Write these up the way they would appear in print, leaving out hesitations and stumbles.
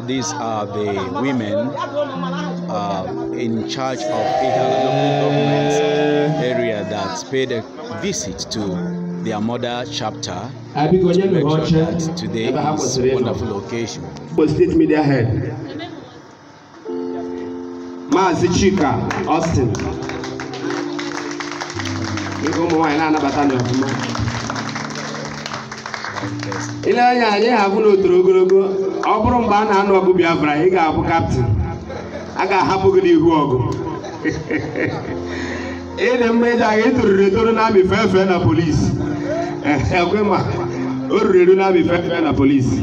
These are the women in charge of Ihiala local government area that paid a visit to their mother chapter to make sure that today is a wonderful occasion. State Media Head, Maazị Chika Austin. Ụmụ nwaanyị na-anabata na ọfụma. Ile anya anyị hapụ n'otoro ogologo, ọ bụrụ mgbe a na-anụ ọgụ Biafra, ị ga-abụ kaptịn. A ga-ahapụ gị n'ihu ọgụ. Ịdị mma ịja agha etoruru etoru na-amị fefe na polisi. Ekwe ma o ruru eru na-amị fefe na polisi.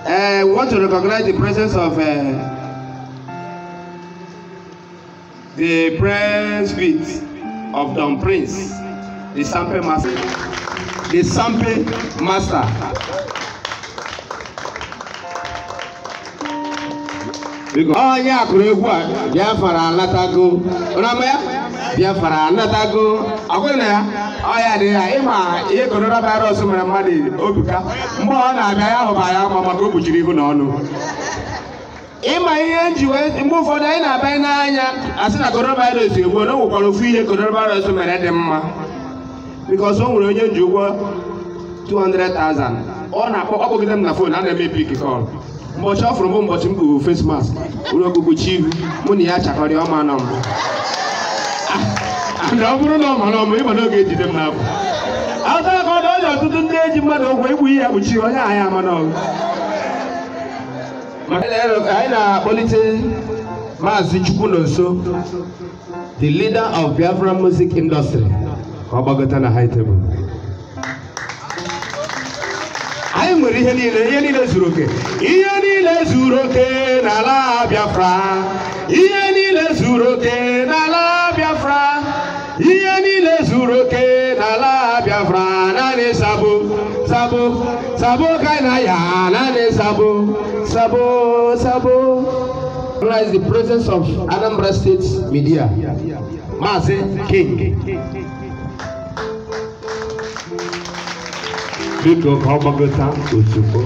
We want to recognize the presence of the Prince of Don Prince, the Sampe Master. The Sampe Master. Onye akụrụ egwu a Biafra alatago. Ụnama ya? Biafra alatago. Akwụghị na ya? Ọ ya dị ya ịma ihe coronavirus mere mmadụ obuka. Mgbe ọ na-abịa ya hụba ya ama maka o kpuchiri ihu na ọnụ. Ịma ihe nji wee mgbe ụfọdụ anyị na-abịa n'anya asị na coronavirus egbuo na o nwekwara ofu ihe coronavirus mere dị mma. Because o nwere onye nji ụgwọ 200,000. Ọ na-akpọ ọ kpọgide m na fon a na-eme pik kọl. Mbọchị ọ fụrụ bụ mbọchị m kpuru face mask were okpukpuchi ihu mụ na ya chakọrọ ọma nọ mbụ. And ọ bụrụ na ọ ma nọ mbụ ịma na oge ejide m n'afọ. Aka aka ọ dị ọtụtụ ndị eji mmadụ ụgwọ igbu ihe kpuchi onye ahụ ya ama n'ọgụ. Anyị na-akpọlite Maazị Chukwunonso, the leader of Biafra music industry, ka ọ gbagota na high table. Anyị nwere ihe niile zuru oke. Ihe niile zuru oke n'ala Biafra. Ihe niile zuru oke n'ala Biafra. Ihe niile zuru oke n'ala Biafra. Naanị sabo, sabo, sabo ka na ya. Naanị sabo, sabo, sabo. Recognize the presence of Anambra State Media, Maazị King. Biko ka ọ gbagota ozugbo.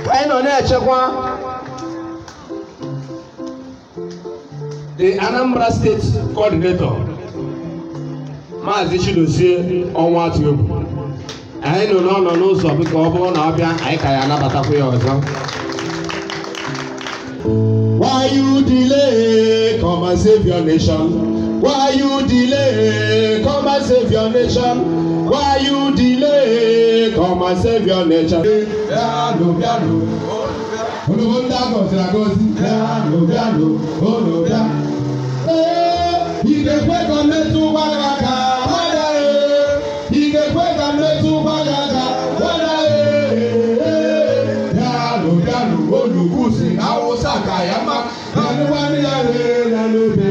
Anyị nọ na-echekwa the Anambra State Coordinator, Maazị Chidozie Ọnwatụegwu. Anyị nọ n'ọnọ n'ụzọ biko ọ bụrụ na ọ bịa anyị ka ya anabatakwa ya ọzọ. Why you delay? Come and save your nation. Why you delay? Come and save your nation. Why you delay? Come and save your nation. Bịanụ bịanụ, unu bụ ndị a gọziri agọzi. Bịanụ bịanụ, unu bịa. Ee, ị ga-ekwe ka mmetụ ụgba gị aka, nwada ee. Ị ga-ekwe ka mmetụ ụgba gị aka, nwada ee. Bịanụ bịanụ, unu kwụsị na Awụsa ka ya mma. Bịanụ nwanne ya ree na n'obe.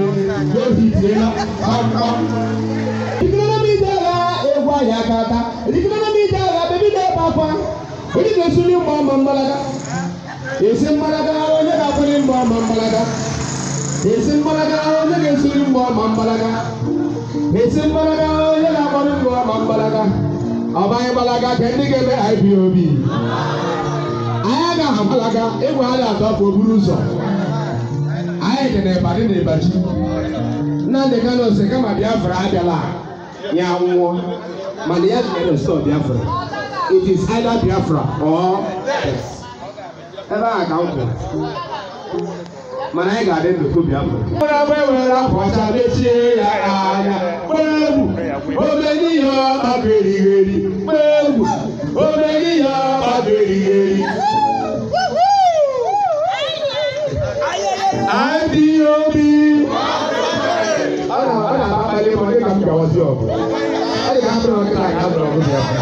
IPOB. Anyị ga-agbalaga egwu a na-atọ afọ buru ụzọ. Anyị dị n'ịba dị n'ịbaji. Nnamdi Kanu sị kama Biafra abịala ya nwụọ, mana ya mere nsọ Biafra. It is either Biafra or death. Ebe a ka m kwuru. Mana anyị ga-adị ndụ fụ Biafra. Were akwa mechie ya anya. Egwu omenihe ọgbakọ erigheri. Egwu omenihe ọgbakọ erigheri. IPOB. Ọ na-akpali m dịka m gawazi ọgụ. Ọ dị ka m bụrụ nkịta ka m bụrụ ọgụ Biafra.